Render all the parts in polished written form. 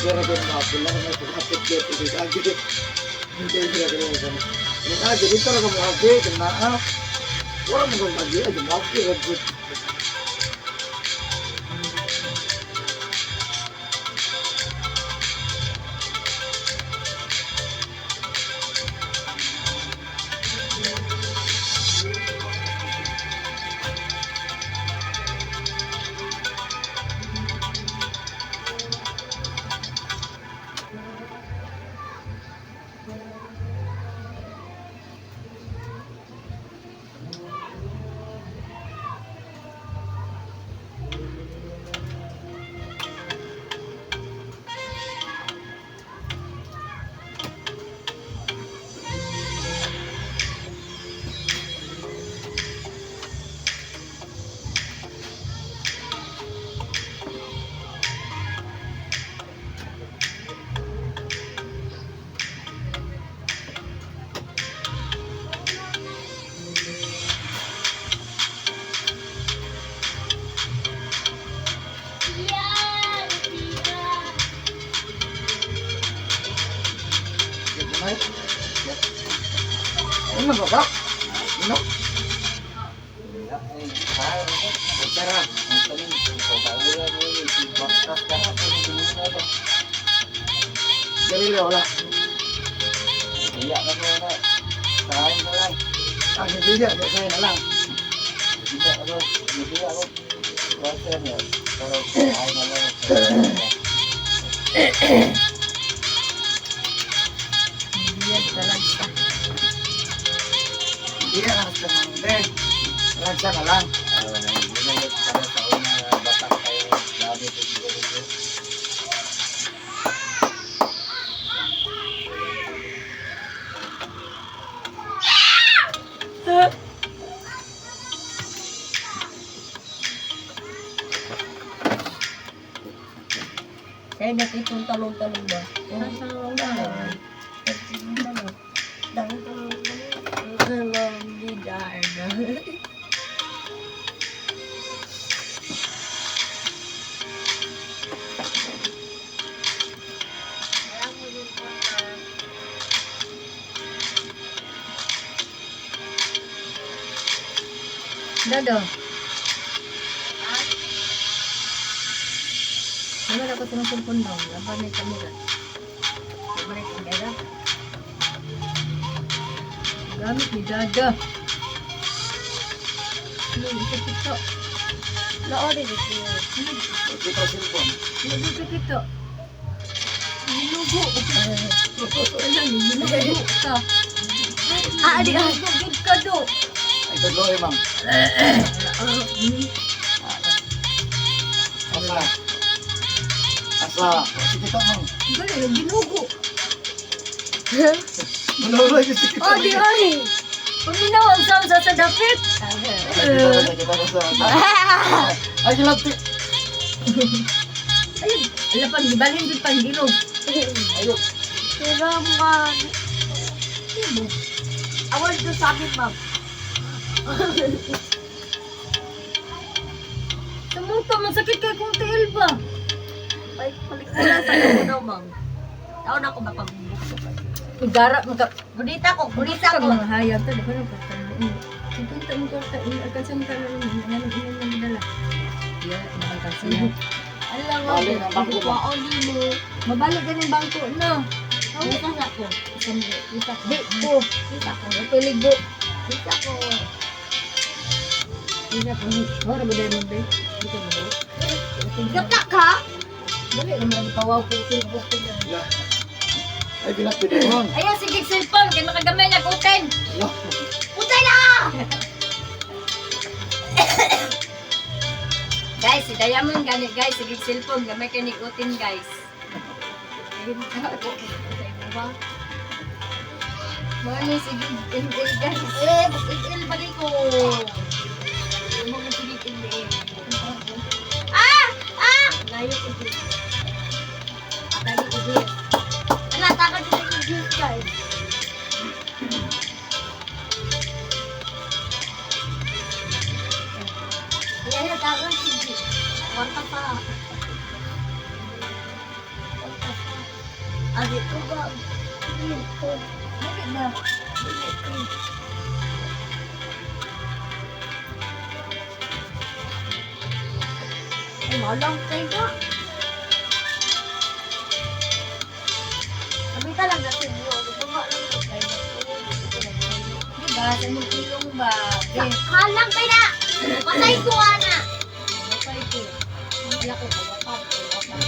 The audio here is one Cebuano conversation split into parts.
Pero kung mga pila na may pag-apit dito, ito agi. Hindi sila kaya sa yung agi, dito lang mo agi, kung naa. Wala mo kong agi, ay agi, good. Good night. Ano ba ka? Ano? Tara. Ang talim, sa kaula mo yun, si Baktas ka na, kung ba? Dali wala. Iya ka mo na. Sahin na lang. Ah, hindi siya. Sa'yo na lang. Hindi ako, hindi ako. Water niya. Pero sahin na lang. Hindi yan talaga. Hindi ka na sa mga Alagsa na lang. Ah, hindi na yun para sa una, batak kayo, gamit yung sigarilyo. Kaya nakitong talong-talong ba? Talong talong. Talong talong. Talong di darna. Dado. Wala ko sa cellphone daw. Laban na yung camera. Laban na yung camera. Gamit ni Dada. Ano, ito pito. Naori dito. Kita cellphone. Ano, ito pito. Nilugo. Ano, nilugo ka. Ah, di ah. Nilugo gid ka do. Ay, tatlo eh, ma'am. Asa. Asa. Sige ka, ma'am. Gali, ginugo. Manulog yung sige Oh, di ay. Paminaw ang sound sa dapit. Ay, kilati. Ayun, ala pang gibalhin gid pang gilog. Ayun. Pero man. I want to sabi, ma'am. Tumuto, masakit kay kung tiil ba? Ay, palikula sa iyo daw, ma'am. Taon ako makagbukso ka. Igara maka Bonita ko, bonita ka ko. mga hayag ta di ba nang Punta mo ka alkansa mo tayo ng ano ano nang dala. Ya, makalkansa na. Ala nga. Bali ng bangko ba? Kuwaon mo. Mabalik ka ng bangko no. Bisa na ko. Bisa ko. Di ko. Bisa ko. Piligo. Bisa ko. Bisa ko. Ora ba mo be? Di ka mo. Gata ka? Dali naman pawaw ko Facebook ko na. Ay, kilati doon. Ayaw sige cellphone kay makagamay na uten. Putay na! Guys, si Diamond gani guys, sige cellphone gamay kay ni utin guys. Mani sige ML guys. Eh, il balik ko. Mo sige ML. Ah! Ah! Layo ko dito. Tagi ko dito. Ala, takot ko sa juice, guys. Ayan, takot si juice. Warta pa. Warta. Agi ko ba? Dili ko. Dili ba? Dili ko. Ay, malang kayo na. Sabi ka lang natin yun. Tunga lang ko kayo. Di ba? Sa imong ilong ba? Eh, Halang kayo na! Patay ko, ana! patay ko. Wala ko kawatan. Kawatan.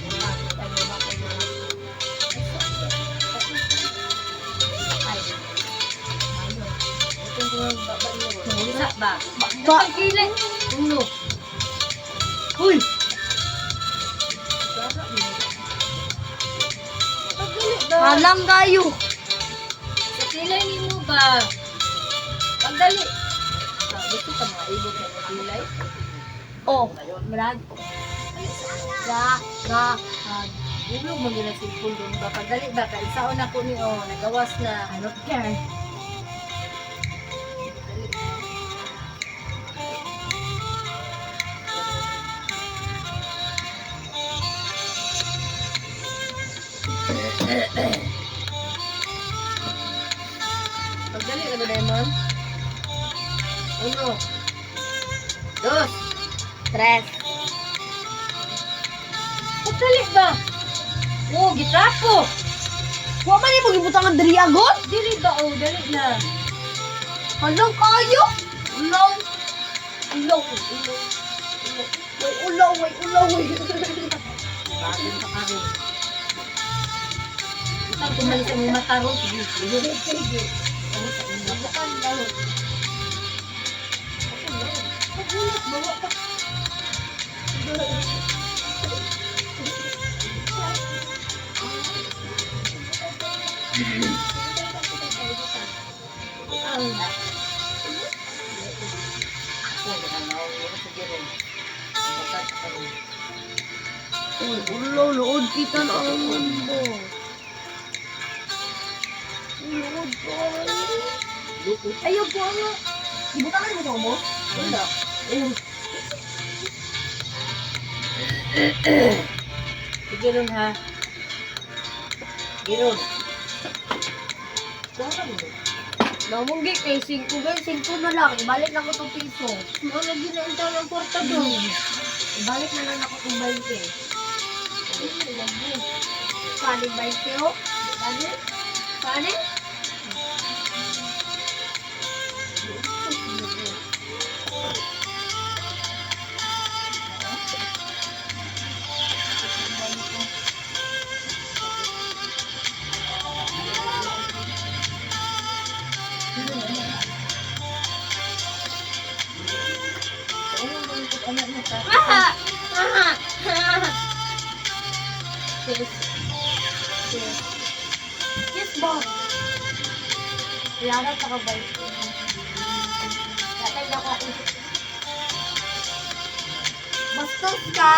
Kawatan. Kawatan. Ay. Ayun. Ito yung baba niyo. Isa ba? Pagkilay. Uno. Uy! Pagkilay ba? Halang kayo! Sa kilay nimo ba? Pagdali. Ah, gusto ka mga ibog sa kilay? Oh, marag. Ga, ga, ga. Gulog mo gina cellphone doon ba? Pagdali ba? Kaisaon ako ni oh, nagawas na. I don't care. Dali. Pagdali ka na, Diamond. Uno. Dos. Tres. Pagdali ba? Oh, gitrapo. Wa man imo gibutang ang diri agon? Dili ba? Oh, dali na. Halang kayo! Ulaw! Ulaw! Ulaw! Way ulaw! Way ulaw! Way Bakit pa karon? Utang kumalis ang mga mata ron. Sige, sige. Sige. Ano sa inyo? Pagulat, bawa pa. Uy, ulaw! Luod kita na ang mundo. Luod ko. Ayaw ko ano. Ibutangan mo to mo? Wala. Sige ron ha. Giron. Namunggi kay 5 guys, 5 na lang. Ibalik na ko tong piso. Mga ginaintaw ng kwarta doon. Ibalik na lang ako tong 20. Sali 20 oh. Sali? Sali? Ah! Ah! Ah! Kiss. Kiss. Kiss ba? Wala na ka ba? Tatay na ako ako. Bastos ka!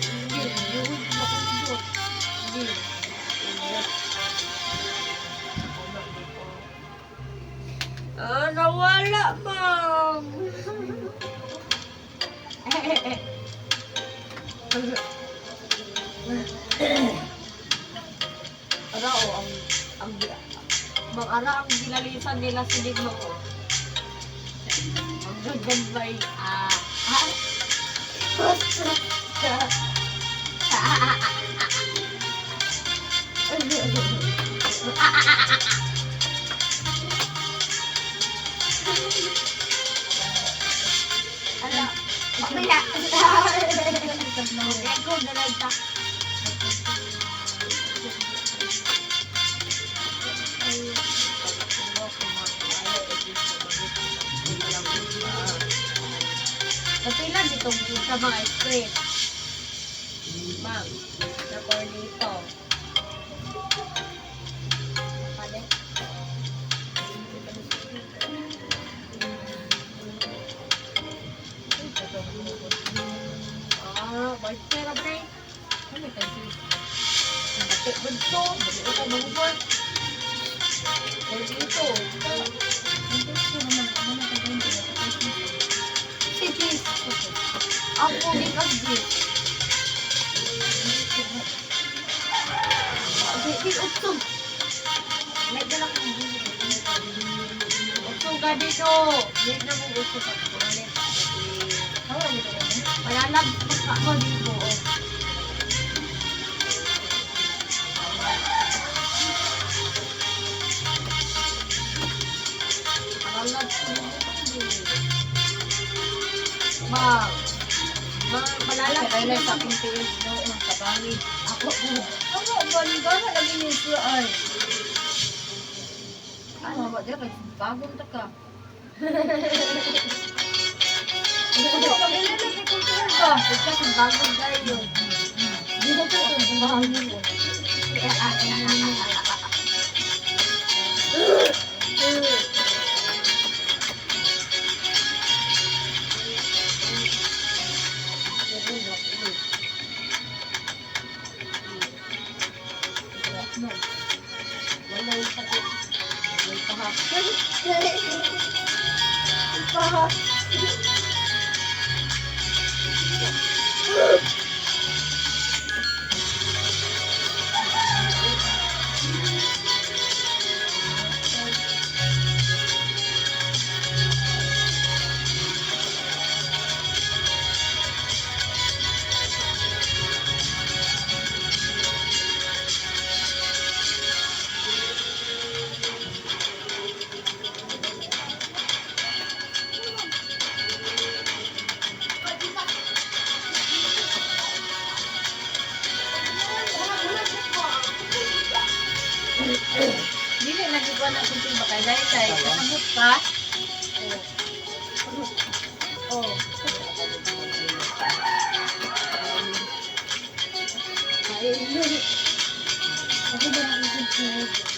Hindi. Yuhod mo ko dito. Hindi. Ah, nawala, ma'am. Ara o ang mang ara ang ginalisan nila si Ligma ko. Ang gagambay ah. Ah. Ala, mamaya. Ego na lang ta. Kapila dito sa mga ice cream. Ma'am, na cornito. Palit. Ah, may pera ba eh? Ano kay sis? Bakit ba ito? Bakit ito magubat? Cornito. Si Cheese. Ang puging ang Cheese. Di utsog. May dala ko. Utsog ka dito. Di na mo gusto ka. Wala lang ako dito. Wala Ma, ma, malalag Kaya sa aking tiil, no, ang kabangi. Ako. Ano, baliga na lagi niya siya ay. Ano ba, di kay bagong ta ka. Ano, pag-ilan na kay kultura ba? Basta kung bagong tayo. Di ba ito itong buhangin mo? Wala yung sakit. May paha. May paha. Dili lagi ko na kung ba kay dahil kay kasabot ka. Oh. Ay, ako ba ang isip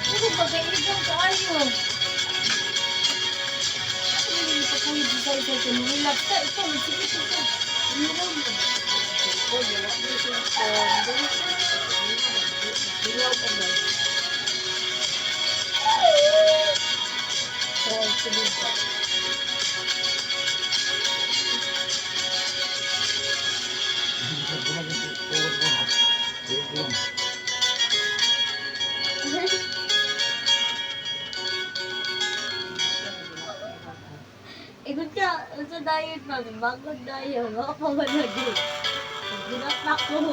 Ano ba kaibigan kaayo? Ano yung ipakuwid sa isa ito? Relax ka. Ito, sige ito. Ikot ka sa diet mo, bagong diet, baka pa malagi. Ginatak ko.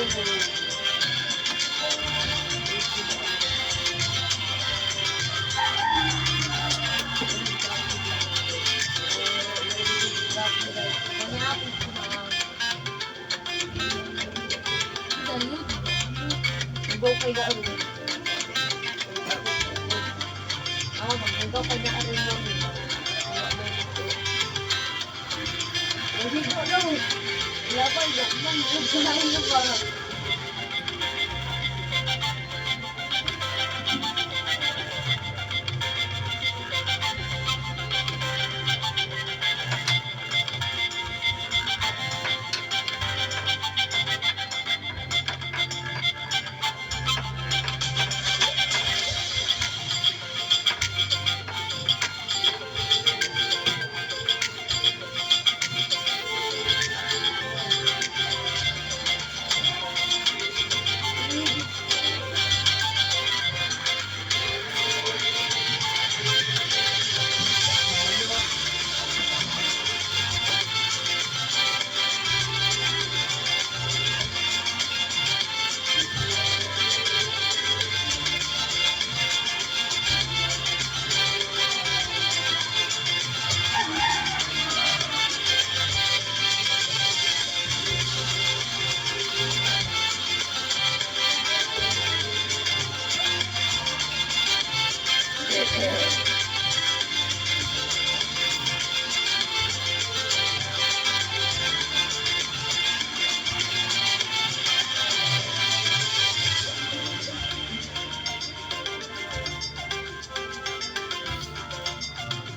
Go kay ga. Ah, mag-go kay ga rin mo. Hindi ko alam. Laban, laban, laban, laban.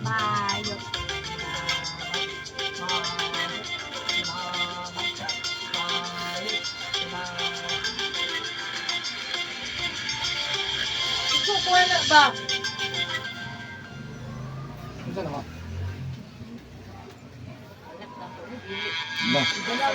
Bye. Ikaw na ba? Unsa na ba? Ba.